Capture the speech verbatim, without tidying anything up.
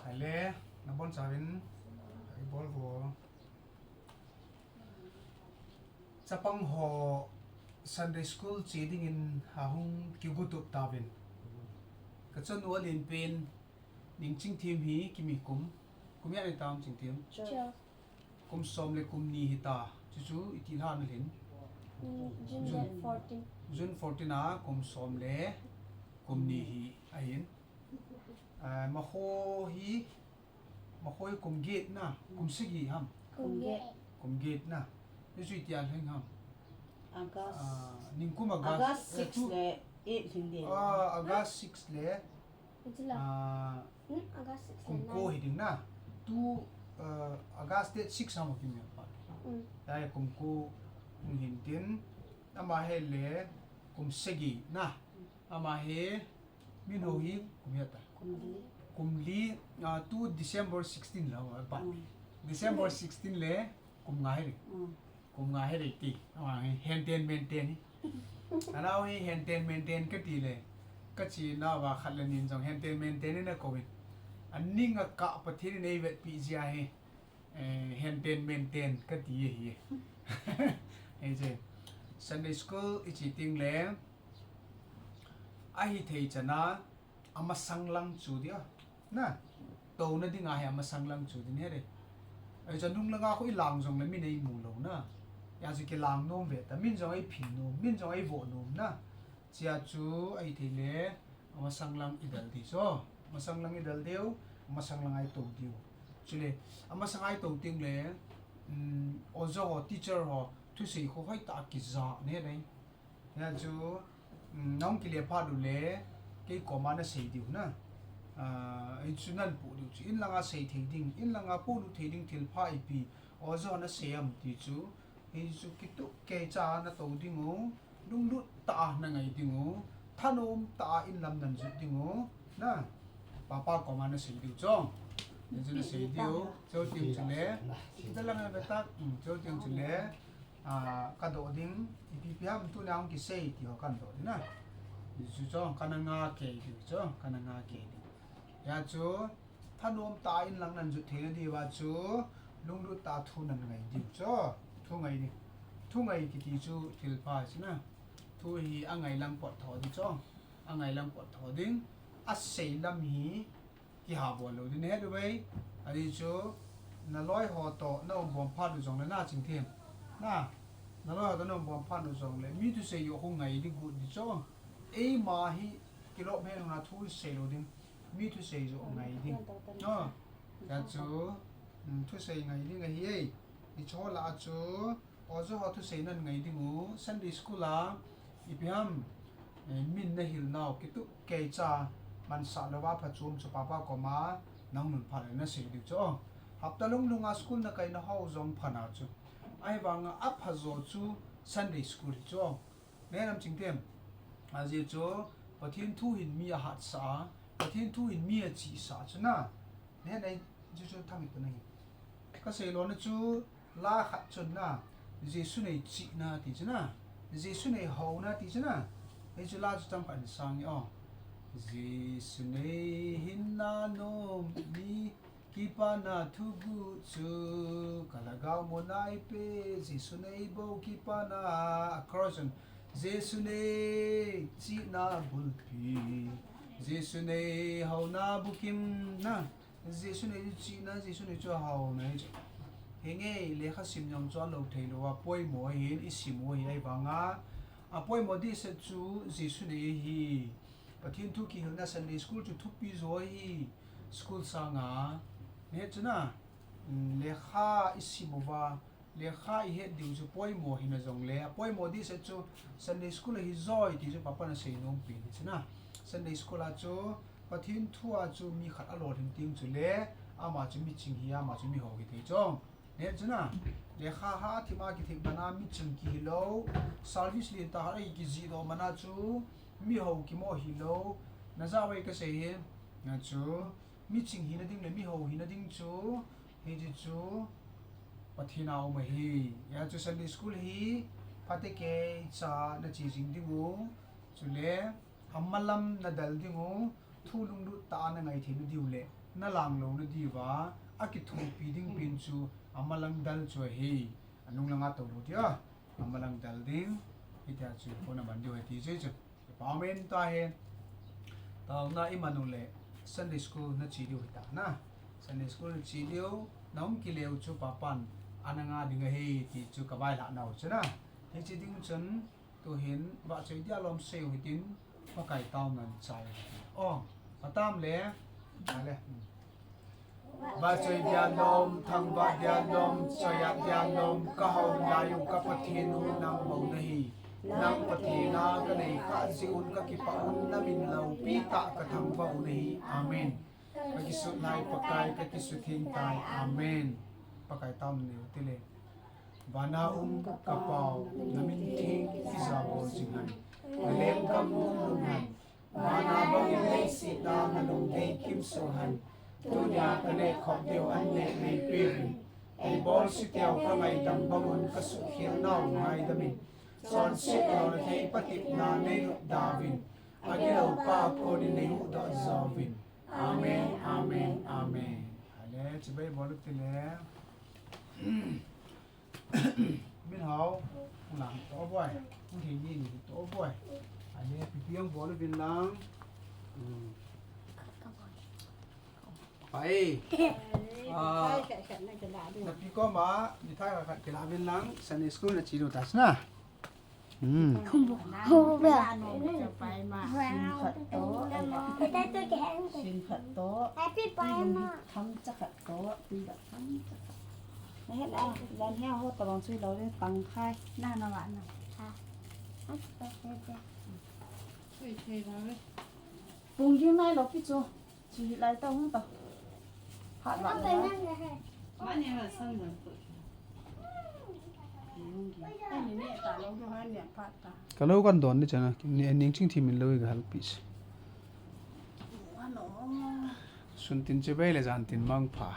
Hale, nabonchauvin, ibol vo. Chapang ho Sunday school che dingin ahung kigotup tauvin. Kachanu alenpen Ningchingthem hi kimi kum, kum ijat ahitam Chingthem? Kum som le kum ni hita. Chuchu iti lha nalhin? June date fourteen. June fourteen a kum som le kum ni hi ahin. Ah, amaho hi, amaho hi kum get na, kum sagi ham? Kum get. Kum get na. Chuchu itia lhing ham? August. Ah, ningkum August, August eh, six tu, le eight lhing ding. Ah, August six le Ah, kum ko hi ding na. Tu, ah, August date six ham kiti pa. Ai kum ko hung hin tin. Ama hi le kum sagi na. Ama hi min ho hi kum ijat ta? Kum li. Kum li, ah, tu December sixteen la pa. December sixteen le kum nga hi. Kum nga hi rei ti, ama hi henten menten hi. Anao hi henten menten kati le, kachi nauva khat le ni in jong henten menten in akouvin. Aning akah Pathen in eivetpi jeh a hi, eh, henten menten kati ahi. Hiche, Sunday school ichi teng le, ahithei chan a, amasang lang chu dia. Na, touna dinga hi amasang lang chu din hi re. Ahi chu nung langa khu ilang jongle min eimu lou na. Hijeh a chu kilang nom ve ta, min jong eiphin nom, min jong eivoh nom na. Hiche a chu ahithei le, amasang lang idel ding chu. Amasang lang idel diu, amasang lang a itou diu. Chule, amasang a itou teng le, um, oja ho, teacher ho, thusei khu hoitah a kija ne dei. Hijeh a chu, um, nahung kile phat uleh, kei koma nasei diu na. Ah, hichu napoh diu chu. In langa sei thei ding, in langa polut thei ding thilpha ipi, oja hon asei ham ti chu. Hichu kitup keicha natou diu, lunglut tah a nangai diu, thanom tah a in lam nanjot diu, na. Papa koma nasei diu chu. Hichu nasei diu, chuteng chule. Kita lang na betak, um, chuteng chule. Ah, kadoh ding, ipi ipi ham tuni hung kisei ti ho kadoh ding na. Hichu chu, kana ngah kei diu chu, kana ngah kei diu. Hijeh a chu, thanom tah a in lang nanjot theina diuva chu, lunglut tah a thu nangai diu chu, thu ngai ding. Thu ngai kiti chu thilpha chu na. Thu hi angai lang pot tho ding chu, angai lang pot tho ding. Asei lam hi, kiha bol lou ding ahi ve. Ahi chu, naloi ho toh, na um bom phat u jongle na Chingthem. Na, naloi ho toh na um bom phat u jongle, mi thusei u khu ngai ding got ding chu. Eima hi, kilom hen na thusei lou ding. Mi thusei u ngai ding. No, hijeh a chu, um, thusei ngai ding ahi e. Hiche lah a chu, oja ho thusei nangai diu, Sunday school a, ipi ham, eh, min nahil nau, kitup keicha, mansah louva phachom chu papa koma, nahung lhun phat le nasei diu chu. Hapta lung lunga school nakai nau jong pha na chu. Ahivanga apha jo chu Sunday school hi chu. Nahet nam Chingthem. Ajeh chu, Pathen thu hin mi ahatsah a, Pathen thu hin mi achihsah chu na. Nahet nai chu chu thangit ta nahi. Kasei lona chu, la khat chun na, Jesu nei chihna ti chu na, Jesu nei houna ti chu na, hichu la chu chomkhat hin sang e o. Jesu nei hinna nom mi kipana thuguh chu, ka lhagao muna eipe, Jesu nei bou kipana, a cross chun, Jesu nei chihna bulpi, Jesu nei houna bukim na, Jesu nei chu chihna, Jesu nei chu houna hi chu. Hinge lekha sim jong chu alou thei lou a, poimo ahin, isim u ahi ahivanga. Apoimo dehset chu Jesu nei ahi. Pathen thu kihilna Sunday school chu thupi jo ahi. School sanga. Nahet chu na, um, lekha isim uva, lekha ihet diu chu poimo hina jongle, apoimo dehset chu Sunday school ahi joi ti chu papan asei nompi ni chu na. Sunday school a chu Pathen thu a chu mi khat alolhin teng chule, ama chu miching hi, ama chu miho hithei chu. Nahet chu na, lekha ha thim a kithei mana miching kihi lou, service lentah a kijih doh mana chu, miho kimo hilou, najah uve kasei hi, na chu, miching hina ding le miho hina ding chu, hiche chu, Pathen a um ahi. Hijeh a chu Sunday school hi, Phatecha na che jing ding u, chule amalam na del ding u, thu lunglut tah a na ngai theina diu le, na lang louna diuva, akithopi ding pen chu amalang del chu ahi. Anung langa tou lou dia, amalang del ding, hitia chu kona ban diu ahi ti jeh chu. Amen ta hen. Taona i man u le Sunday school na che diu hita na. Sunday school na che diu, na hung kile u chu Papan ana nga ding ahi ti chu ka vaihlah nau chu na. Hiche ding chun tuhin vahchoi dia lom sei u hitin, Pakai taonan chai u hitin. O, atam le, ale. Vahchoi dia lom, thangvah dia lom, choiat dia lom, ka hou lai u ka Pathen u nang bou nahi. Nang Pathen a ka nei khah jeh un ka kipah un, na min loupi tah ka thangvah u nahi. Amen. Ka kisut lai Pakai, ka kisutheng tai. Amen. Pakai taona nei u tile. Vana um ka Pa u, na min theng kijabol jing hen. Na lenggam um lhung hen. Vana bangin leiset a na lungdei kimsuh hen. Tunia ka neh khop diu an neh nei peuvin. Eibolse teu ka ngaidam bang un ka suhkhel nau ngaidam in. Chonset louna thei patepna nei lut dauvin. Agilou pa a konin nei huhdoh jauvin. Amen, amen, amen. Ale, chibai bol u tile. Min hao, hung lang to boy. Hung thei ni ni to boy. Ale, pipi ang bol u vin lang. Hmm. Pai. Ah, na pi koma, mithai khat khat kila vin lang, Sunday school na che diu ta sna. Hmm. Ho ba. Brown. Khat to. Ita tu ke hen. Sin khat to. Happy pai ma. Tham cha khat to. Pi da tham cha khat. Na het a, dan hia ho tabang chui lou le tang khai. Na na wa na. Ha. Chui thei lou le. Pung jing nai lou pi chu. Chi lai ta hung ta. Phat va la. Mani ha san dan tu. Ani ne ta lou do ha ne phat ta. Ka lou kan don ni chana. Ni ning ching thi min lou ga hal pi si. Ano. Sun tin che bai le jan tin mang pha.